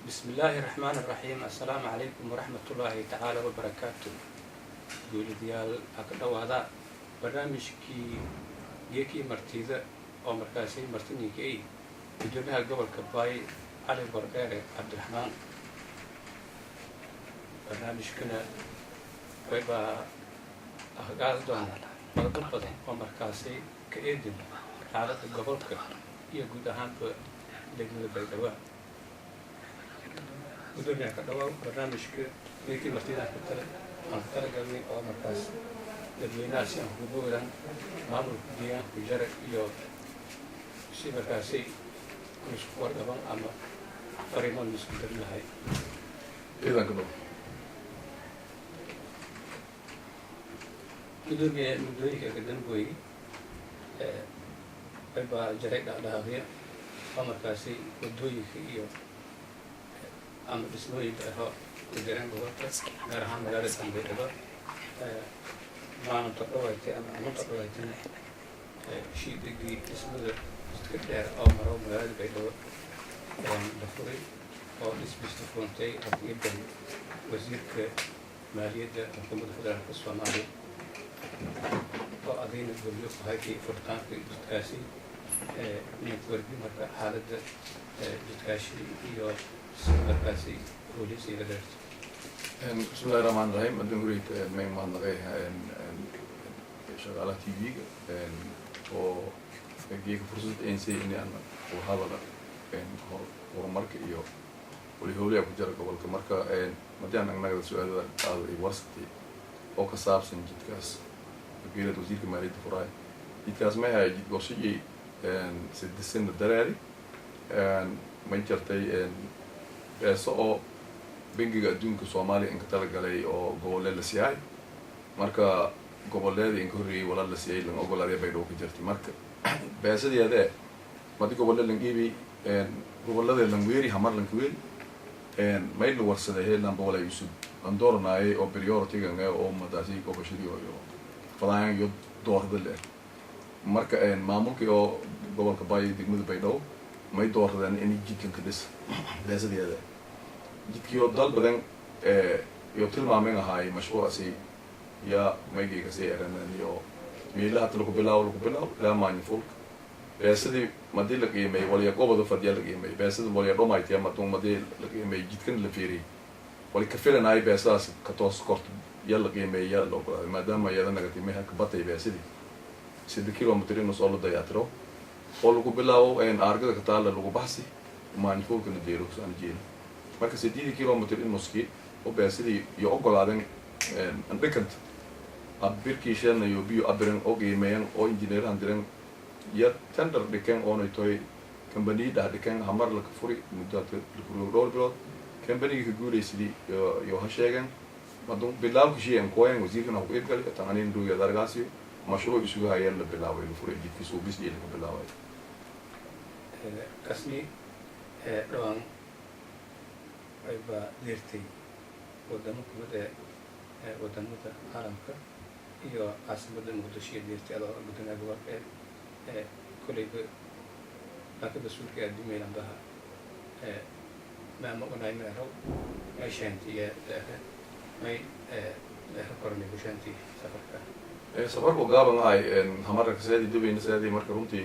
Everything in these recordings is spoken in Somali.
Bismi illaahi raxmaan raxiim. Assalaamu calaykum waraxmatullaahi tacaala wabarakaatu. Guulidayaal, ha ka dhawaada barnaamijkii Geekii Martida oo markaasi martininkay gudoomiyaha gobolka Baay, Cali Wardheere Cabdiraxmaan. Barnaamijkana waybaa ahgaadi doona qodobo badan oo markaasi ka eedin xaaladda gobolka iyo guud ahaanba degmada Baydhabo. Gudoomiyaha, ka dhawaa barnaamijka Geekii Martida aan ka talagalnay oo markaas dadweynaha si aan kugu bogdan maamulka deegaanka jara iyo si markaasi isku warqaban ama fariimoon isku darin lahay. Ciidanka dhow. Gudoomiye, muddooyinka ka dambeeyey baa jaray dhaqdhaqaaqyo oo markaasi wadooyinka iyo ama dhismooyinka ahoo ku jireen gobolka, gaar ahaan magaalada Baydhabo. Maalinta dhawaytay ama amunta dhawaytayna shiidhigii dhismada jidka dheer oo maro magaalada Baydhabo la furay oo dhismiista fuuntay raqiiban wasiirka maaliyadda Xukuumadda Federaalka Soomaaliya oo adayna gobyo ku haytay furitaanka jidkaasi. Ninka warbi marka xaaladda jidkaasi iyo markaasi booliisiga dheerta. Bismillahi raxmaan raxiim. Haddaan hureyta may mahadnaqay shaqaalaha TV-ga oo geeka fursad ansay in aan uga hadala horumarka iyo wali howlaha ku jira gobolka. Marka haddii aan agnagada su-aalada aada ay warsatay oo ka saabsan jidkaas geelad wasiirka maaliyadda furaay, jidkaas may haya jid gorshayay 3 sana dareeri. May jartay beeso oo Bangiga Adduunka Soomaaliya inka talagalay oo goboleed la siiyay. Marka goboleeda inka horreeyay walaa la siiyay lan ogolaadaya Baydhabo ka jirtay. Marka beesadeedee madi goboleed lan iibi, gobolada lan weeri, hamar lanka weeri, may la warsaday helanba walaa yusub lan dooranayay oo priority-gan oo madaasi gobashadii oo iyo fadaayan iyo doorada leh. Marka maamulkii oo gobolka Baay, degmada Baydhabo, may dooradeen in jidkan ka dhis beesadeeda jidkii oo dal badan iyo tilmaameen ahaay mashruucasi ya maygaygasii eranen iyo meelaha hata lagu bilaabo ilaa maanyafulka. Beesadii madii la qiimeeyey walya gobada fadhiya la qiimeeyey, beesada walya dhomaytiya madun madii la qiimeeyey, jidkan la fiiriyey, wali ka filanaay beesadaas ka toos korto ya la qiimeeyey, yaa la ogolaaday, maadaama iyada nagatay meha ka batay beesadii 3 kilomitr inus oo la dayactiro oo lagu bilaabo aargada ka taala lagu baxsi maanyafulkana deero saan jeeda. Marka 8 kilomitr inuski oo beesadii iyo ogolaadeen andhikant abirkiishana iyo biyo abiren oo qiimeeyan oo injineerahan diren iyo tender dhiken oonay toy kambaniyi dhah dhiken, hamar laka furi muddo lakuriyo dhowr bilood. Kambanigii ka guulaysidii iyo ha sheegen madu bilaabka shiyan koyen wasiirkana ku iibgali tan anin ruuya dargaasiyo mashruuc isugu hayeen la bilaabay, la furay jidkiisa uu bis laga bilaabay. Kasni dhawaan aybaa deertay wadamo kamid ee wadamada caalamka iyo caasimadda Muqdisho iyo deertay adoo gudoomiyaha gobolka ee kolleyba dhanka mas-uulka adduunyada baha maama unay meerow may sheentay iyo may meero kornay kusheentay safarka? Safarku gaaban ahay, hamarka kaseedi dubayna seedi. Marka runtii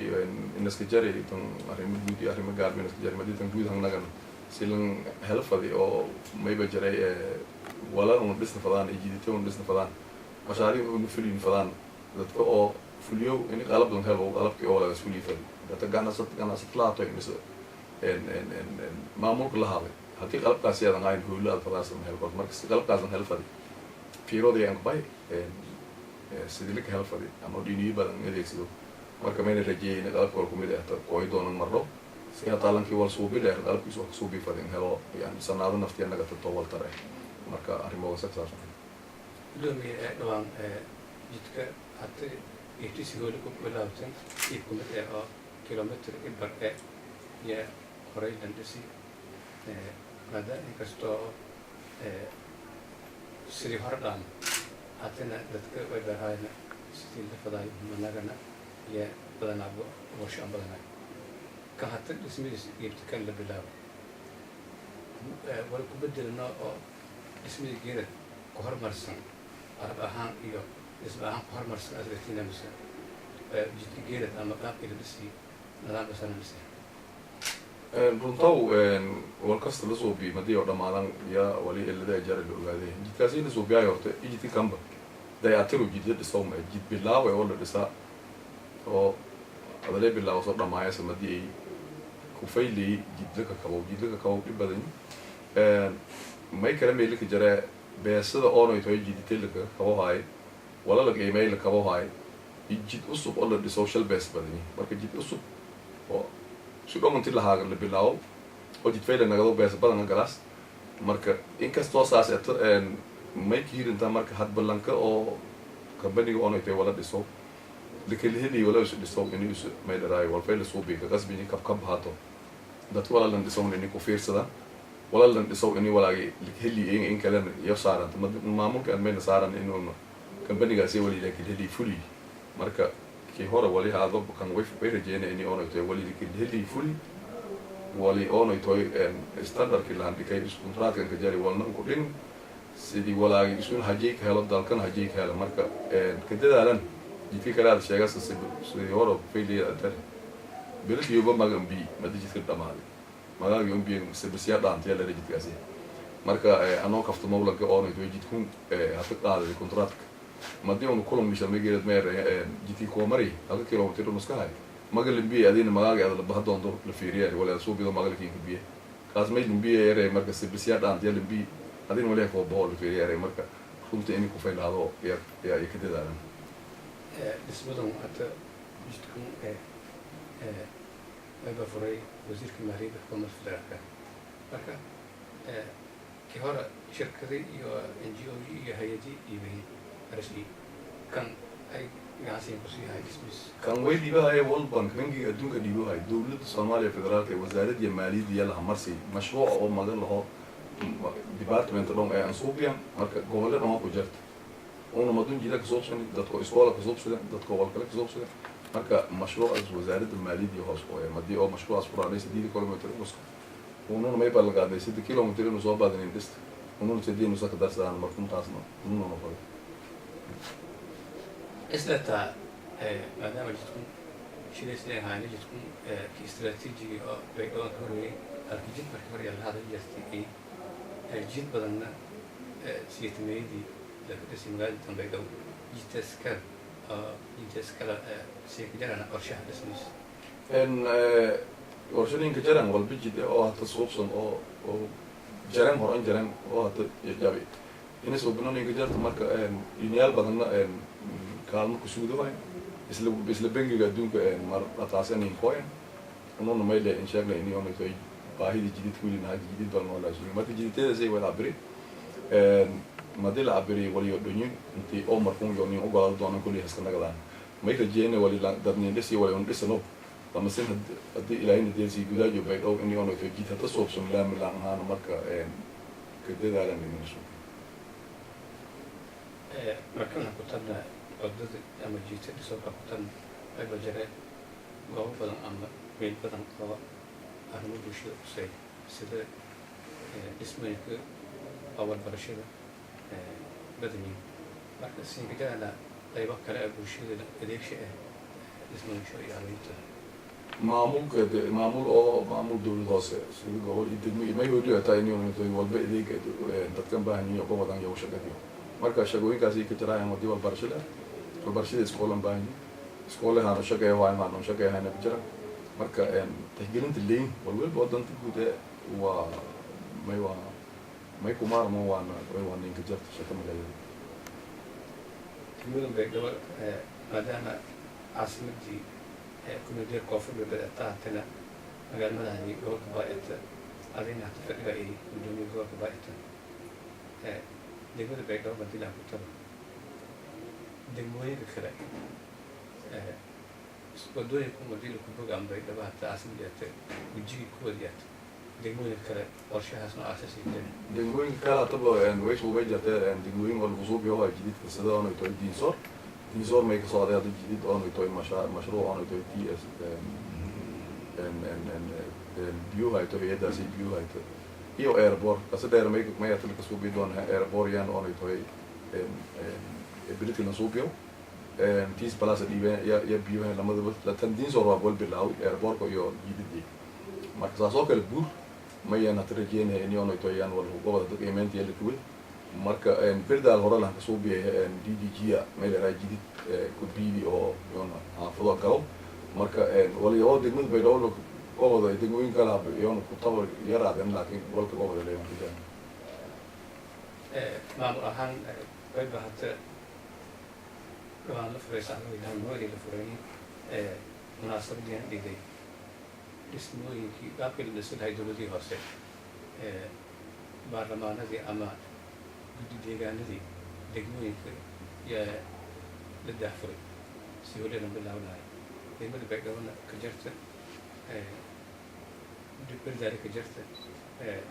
inaska jari tan arrimo guud iyo arrimo gaar inaska jari. Madii tan guud hangnagan silan helo fadi oo mayba jaray wala una dhisna fadaan iyo jidito una dhisna fadaan, mashaariic una fulin fadaan, dadka oo fuliyo in qalab lan helo, qalabkii oo lagas fuliyo fadi, dadka ganacsat lahaato mise maamulka la hadlay. Haddii qalabkaasi aadan hayn, howlo aad fadaasan helo korto. Marka si qalabkaasan helo fadi fiiroodii aan kubay sidii laka helo fadi ama dhiniyo badan adeegsado. Marka mayna rajeeyay in qalabka wal kumid ahta kooy doonan marno si hataa lankii wal suubi dheer qalabkiisa wax kasuubi fadi in helo, yani sanaado naftiya naga tato wal tare. Marka arrimooda sa saabsan. Gudoomiye, dhawaan jidka hata ihtiisi hooli ku bilaabsan iyo kumid eh oo kilomitr ibar e iyo horay landhisi, maadaama inkastoo sidii hore dhaan haddana dadka way beerhaayna sidii la fadaay managana iyo badanaa warsho aan badanaa kan hata dhismadiis geebta kan la bilaabo. Wala ku bedelno oo dhismada geerad ku horumarsan, qalab ahaan iyo dhisma ahaan ku horumarsan asgatina, mise jidka geerad ama qaabkii la dhisay nidaam dhisana mise? Runtaw, wal kasta la suubi madii oo dhamaadan yaa wali ilada jara la ogaaday. Jidkaasi la suubiyaay horta jidka kanba dayactiru jidda dhisow ma jid bilaawe oo la dhisaa oo adalee bilaawo soo dhamaayasa madii ay kufaylay jidlaka kabow, jidlaka kabow dhib badan. May kale meylaka jaree beesada oonay toy jidite laka kabohaay, wala la qiimay la kabohaay. Jid usub oo la dhiso shal bees badanyi. Marka jid usub oo si dhomanti lahaaga la bilaawo oo jid fayla nagado, bees badan galaas. Marka inkastoo saas eto, may kihirintaa marka hadbalanka oo kambaniga oonay toy wala dhiso lakaliheli wala isu dhiso ini isu may dharaayo walfayla suubi ka qasbini kabkab haato. Dadka wala lan dhisow ini ku fiirsada, wala lan dhisow ini walaagi heli in kalena iyo saaranta maamulka aan mayna saaran inuuna kambanigaasi wali lakalheli fuli. Marka kii hore wali haado kan way rajeynaya ini oonay toy wali lakalheli fuli, wali oonay toy standardki lahan dhikay contractkan ka jari walna ku dhin, sidii walaagi isun hajay ka helo, dalkan hajay ka helo. Marka ka dadaalan jidka kale aad sheegasa sidii hore faylaya dare beladiyuba magan bi madi jidka dhamaaday magaagi unbiyen sebasiya dhaantaya lera jidkaasi. Marka anoo kafto mawlanka oonay toy jidkun hata qaaday contractka madi unu kulan mishalmageelad meer jidkii kuwa mari halka kilomitr nuskahay maga limbiye adina magaagi ada labaha doonto la fiiriya wala suubido magalkiinka biye kaas may limbiye yare. Marka sebasiya dhaantaya limbi adina waliha kuwa baho la fiiriya yare. Marka runta ini ku faylaado ya ya ka dadaalan. Dhismadan hadda jidkun wayba furay wasiirka maaliyadda xukuumadda federaalka. Marka kii hore shirkadii iyo NGO iyo hay-adii dhiibay RSE, kan ay gacansiin kusii yahay dhismiis? Kan way dhiibahaya World Bank, bangiga adduunka dhiibahay. Dowladda Soomaaliya federaalka ee wasaaradda maaliyadda yalaha marsi mashruuc oo magan laho department dhan ee ansuubiyan. Marka gobolle dhan waa ku jirta una madun jida kasuubsani, dadko iskoola kasuubsaden, dadko walkale kasuubsaden. Marka mashruucaas wasaaradda maaliyadda hoos qooya madii oo mashruucaas furaanay 8 kilomitr nuska ununa may ballanqaadnay 3 kilomitr inuu soo baadanin dhista ununa sidii nusa ka darsadaan. Markuntaasna ununa noqoday. Islataa maadaama jidkun shidaysleen hayna jidkun ki istaraatiijigi oo Baydhabo ka horreeyay halkii jid markii hore la hadal jirtay ay jid badanna siyatameyadii laga dhisay magaalada Baydhabo, jidtaas kale oo jidtaas kale sii ka jarana qorshaha dhismaysa? Warshadinka jaran walba jid oo hata suubsan oo jaran horan jaran oo hata jabi ina suubinoninka jarta. Marka dhinyaal badanna kaalmo kusuudawaay isla bangiga adduunka mar dhaqaasanin koyan ununa mayle in sheegna ini onaytoy baahida jididka weli nahay jidid badan oo laasugi. Marka jiditeeda wada cabiri madi la cabiri waliyo dhonyin intii oo markun yo nin ogolaado doonan kulli haska nagadaan. May rajeyna wali dadnin dhisi wali un dhisano lamasin haddii ilaahayna deelsi gudaajo Baydhow ini onaytoy jid hata suubsan laami laan ahaana. Marka ka dadaalan insu. Markana ku tabna wadada ama jiita dhisooka ku tabna, ayba jareen goobo badan ama meel badan oo arrimo bulshada kusay sida dhismooyinka oo waxbarashada badan yihiin. Marka siinkajarana qaybo kale ee bulshada adeegsha ah dhismooyinka iyo habeynta? Maamulka de maamul oo maamul dowlad hoose sida gobol iyo degmo may weli taa in walba adeega dadkan baahan yihiin uga wadan iyo shaqadiyo. Marka shaqooyinkaasi ka jiraan wadii walbarashada, walbarashada iskoolan baahan yihiin, iskoolahaanu shaqeeya waa maanu shaqeeyahayna ku jira. Marka tixgelinta leyn walwalba oo danta guud ee waa may waa may kumaarmo waana waa ninka jarta shaqa magaalada. Degmadan Baydhabo, maadaama caasimadii kumedeer Koonfur Galbeed tahatana magaala madaxdii gobolka Baa-eta, adina hata fadhiga ay gudoomiye gobolka Baa-eta, degmada Baydhabo madilah ku taba degmooyinka kale wadooyinka madila ku bog ama Baydhabo hata caasimad yaata gujigii kuwad yaata degmooyinka kale qorshahaas noocaas ay jireen? Degmooyinka kale hataba way suubay jirtee degmooyin oo lagu suubiyo waa jididka sida oonay tahay Diinsoor. Diinsoor may ka socday hadda jidid oonay tahay mashruuc oonay tahay t s biyuhu hayto hay-addaasi biyuhu hayto. Iyo airport kasa dheer may may hata laka suubi doona airport yan oonay tahay beledka la suubiyo tiis balasa dhiibeen ya ya biyohen lamadaba tan Diinsoor waa wal bilaawi airportka iyo jididii. Marka saas oo kale Buur mayan hata rajeynaya ini oonay tahay yan wal gobada dadka imeynta yala kuwed. Marka Berdaal hore lahan kasuubiyay DDG a meel yaraa jidid kubidi oo yoona xaafado galo. Marka wali oo degmada Baydhabo gobada degmooyin kale haba iyoona ku tabar yaraadeen, laakiin gobolka gobada leeyahan ku jiraan. Maamul ahaan wayba hata dhawaan la furay sacdoodii la furay munaasabadiina dhigay dhismooyinkii qaabkii la dhisi lahay dowladihii hoose, baarlamaanadii ama guddi deegaanadii degmooyinka yaa la daahfuray si holena bilaaw lahay. Degmada Baydhabona ka jarta, Berdaale ka jarta,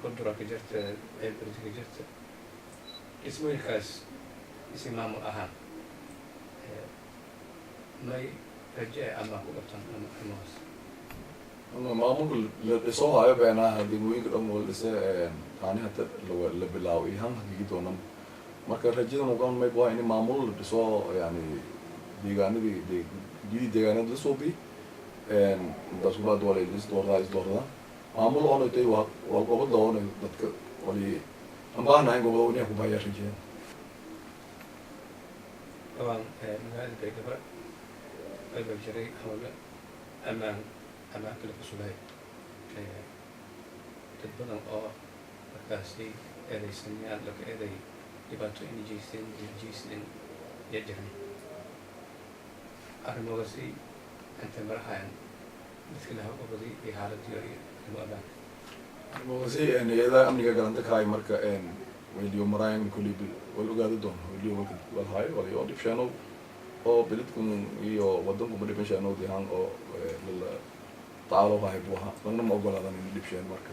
Hordura ka jarta, Ceelberde ka jarta. Dhismooyinkaas isi maamul ahaan may raje ama ku qabtaan ama arrimahaas? Maamulka la dhisoo hayo beenaha degmooyinka dhan wala dhise taani hata la bilaabo iyo han hakigi doonan. Marka rajadan ugan mayb waa in maamul la dhiso, yani deegaanadii guddiyadii deegaanada la suubi intaas kubaad wala is doordaa is doordaa maamul oonay waa waa gobada oonay dadka wali aan baahnahayn gobada inay ku baaya rajeen. Dhawaan magaalada Baydhabo aybaa jiray howlo ammaan ammaanka lagu sugay. Dad badan oo markaasi eedaysanyaal laga eeday dhibaato inay jeysteen jeysteen yaa jiran. Arrimoodasi intay marahayan dadka laha obaday iyo xaaladii iyo arrimo ammaanka? Si hay-adaha amniga galanta kahay. Marka weliyo maraayan kulli wal ogaadi doono weliyo walka wal hayo waliyo dhibsheeno oo beledkun iyo wadanku ma dhibin dihaan oo lala tacaalo hayo buu ahaa lagna ma ogolaadan in dhibsheen. Marka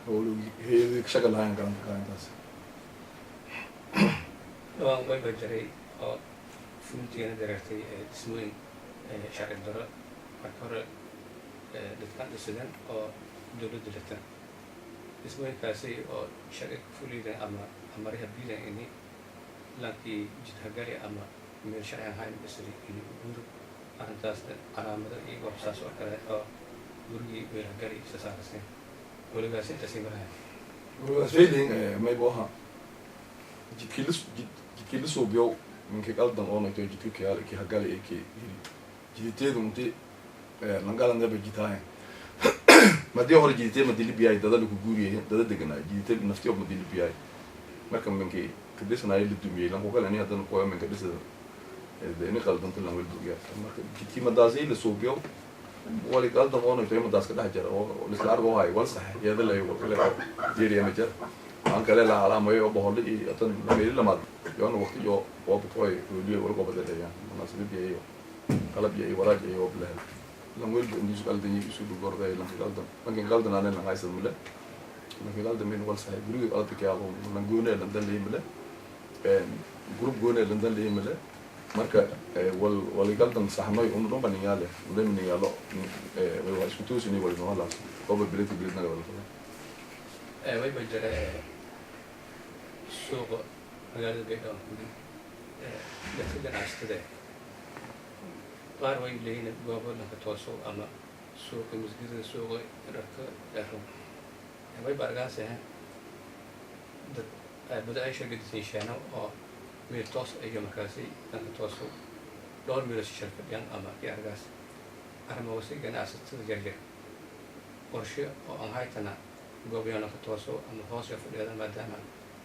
howlo hay-adii ka shaqa lahayan galanta kahay intaas. Dhawaan wayba jiray oo fulintiina dareertay dhismooyin sharci darro marka hore dadkan dhisadeen oo dowladda lata dhismooyinkaasi oo sharci fulidan ama amariha biidan ini lankii jidhagali ama meel sharci ahayn dhisay ini guuro. Arrintaasna calaamado iyo wax saas oo kale oo gurigii meelhagali isa saaraseen weligaas intaasay marahay. Feeling maybu aha jidkii lis jid jidkii la suubiyo minki qaldan oo nagto jidka kiyaal ki hagali iyo ki hiri jiditeedu inti langalanaba jitaayan madii hore jiditee madilibiyay dada laku guuriyay dada deganaa jidite naftiyo madilibiyay. Marka minki kadhisanayo la dumiyey lanku kale ni haddana kuwa minka dhisada ini qaldanta lan wel dugiya. Marka jidkii madaasi la suubiyo wali qaldan oo nagto madaas ka dhex jara oo lisla argo hayo wal sax iyada la wal kale jeeriya ma jira aan kale la calaamayo oo bohole iyo tan meeli lamaad yoona waqti iyo waa bukoy weliyo wal gobada leeyaan munaasabad iyo qalab iyo walaaj iyo bilaha lan welba indiisu qaldan iyo isu dhugorday lanka qaldan lankin qaldan aan lan haysan male lankin qaldan min wal sahay guriga qaldan ka yaabo lan goone lan dan leey male group goone lan dan leey male. Marka wal wal qaldan saxnoy un dhan baninyaale un ninyaalo way isku toosini wal noolaas goba bilad bilad naga wala. Wayba jira suuqa magaalada Baydhabo dadka ganacsatada qaar way leeyihiin goobo lanka tooso ama suuqa masgidada suuqa dharka dheero wayba argaas ahayn dad bada-aasha gadisay oo meel toos iyo markaasi lanka tooso dhowr meelo shar fadhiyaan ama iyo argaas. Arrimoodasi ganacsatada yaryar qorshe oo aan haytana goob yoon lanka tooso ama hoos yo fadhiyada maadaama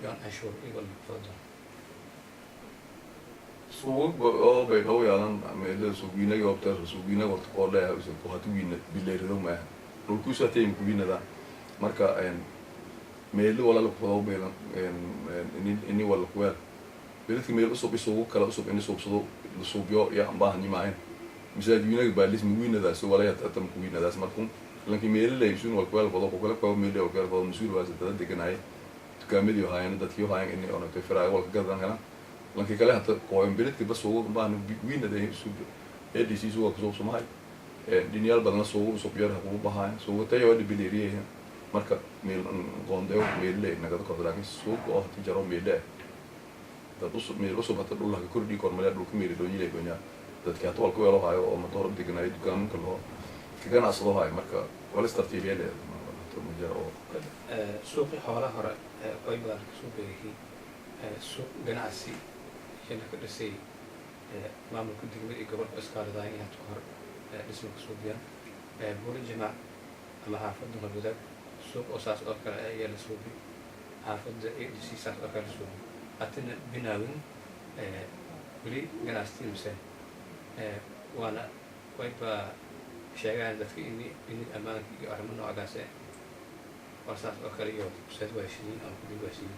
yoon canshuur iyagoo lagu. Suuqa oo Baydhabo yaalan meelo suuqiinaga horta suuqiinaga horta koo leeyahay use ku hatu wiina bileerado maaha dhulkuusu hatay kuwiinada. Marka meelo wala la kuwada beelan ini wala kuweel beledka meel usub isugu kala usub ini suubsado la suubiyo iyo ambaahan maahan masaajidinaga baalis muwiinadaas wala yatatam kuwiinadaas. Markun lanki meelo leeysun wal kuweel qodo kala kuwa meelo wal kuweel qodo masuul waas dad deganaay dukaamadii haayeen dadkii haayeen ini onagtay firaaga wal ka gadan helaan lanki kale hata kooyan beledka bas ugu baahan wiinada sub ADC suuqa kusoo sumahay dhinayaal badan suuqa usub yar kugu bahaayeen suuqa tayo waa dhibileeriyahay. Marka meel qoondeew meelle nagada korto, laakiin suuqa oo hati jaro meelle dad usub, meel usub hata dhul haka kordhii kor male. Dhulka meeli doonyilay gonya dadki hata walka weelo hayo oo mado hore deganaayo, dukaamanka loo ka ganacsado hayo. Marka walis tartiibiya leedahay ma jiro oo. Suuqii xoolaha hore way badan kasoo beegay, suuq ganacsi iyana ka dhisay maamulka degmada iyo gobolka iskaaladayn in hadda ka hor dhisma kasoo biyaan Buuri Jimaac ama xaafadda Holwadaag. Suuq oo saas oo kale ayaa la suubi, xaafadda ADC saas oo kale la suubi. Haddana binaawin weli ganacsatii mise waana wayba sheegaan dadka in ammaanka iyo arrimo noocaas eh waa saas oo kale iyo kuseed waashiyiin ama kudib waashiyiin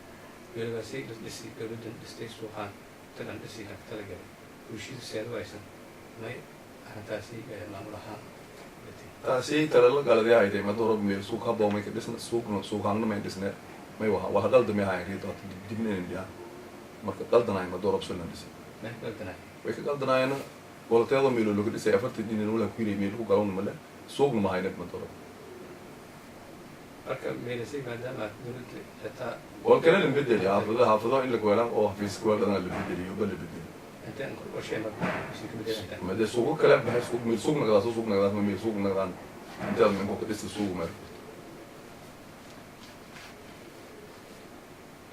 weligaasi la dhisi dowladdan dhistay suuqaan tan aan dhisi laga talagalay bulshada seed waysan may arrintaasi maamul ahaan. Taasi tale la galadi haytay. Mada hore meel suuq haboo may ka dhisna, suuqna suuqaanna may dhisne, may waha waa qaldamay hayn riito hata dibna inan dhiyaa. Marka qaldanaay mada hore sunan dhisay. May qaldanaay? Way ka qaldanaayana walateedo meelo laga dhisay afartii dhinin wala ku yiri meel ku galon male, suuqna ma hayna mada hore. Marka meelasay maadaama dowladda xitaa wal kale la bedeli xaafado, xaafado in la kuweelaan oo xafiis kuweeladana la bedeliyo ba la bedeli. Intaan qorshe marka isin ka bedelantaa? Made suuqo kale baxay, suuq meel suuq nagdaa, suuq nagdaa, ma meel suuq nagdaan intaad minku ka dhisa suuq meel.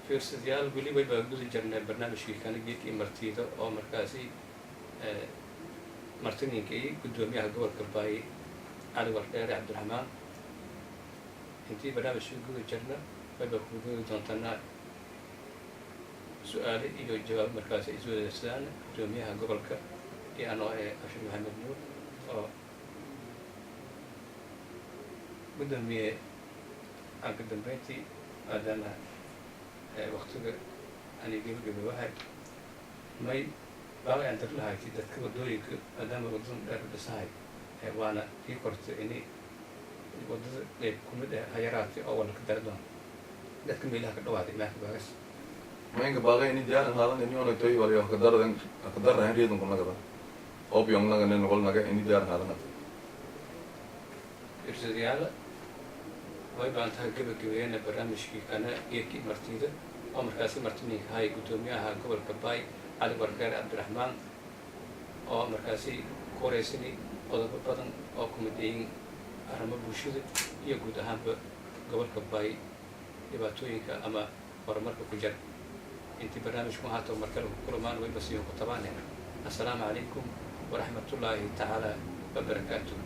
Fiirsadayaal, weli way baa guda jirnay barnaamijkii kana geedkii martiida oo markaasi martininka iyo guddoomiyaha gobolka Baay, Cali Wardheere Cabdiraxmaan. Intii barnaamijka guda jirna wayba ku gudi doontanaa su-aale iyo jawaab markaasi iswadaarsadaan guddoomiyaha gobolka iyo anoo ee Abshir Maxamed Nuur. Oo guddoomiye, aan ka dambeyntii, maadaama waktiga ani gebagabawahay, may baaqi aan dar lahayti dadka waddooyinka, maadaama waddadan dheer dhisahay waana ii kortay ini waddada qeyb kumid ah ha yaraatay oo wala ka dari doon dadka meelaha ka dhawaaday maaka baagas? Maynka baaqay ini diyaaran haadan ini onagtoy waliyo hakadaradan hakadarahan riidanku nagada obyong naga nin wal naga ini diyaaran haadana. Fiirsadayaal, way baan tahay gebagabeeyana barnaamijkii kana geedkii martida oo markaasi martininka hay guddoomiyaha gobolka Baay, Cali Warkeer Cabdiraxmaan, oo markaasi ku wareysani qodobo badan oo ku mid yihiin arrimo bulshada iyo guud ahaanba gobolka Baay dhibaatooyinka ama horumarka ku jira. Intii barnaamijku ahaato mar kale ku kulamaan, wayba siiyo ku tabaane. Assalaamu calaykum waraxmatullaahi tacaala wabarakaatuh.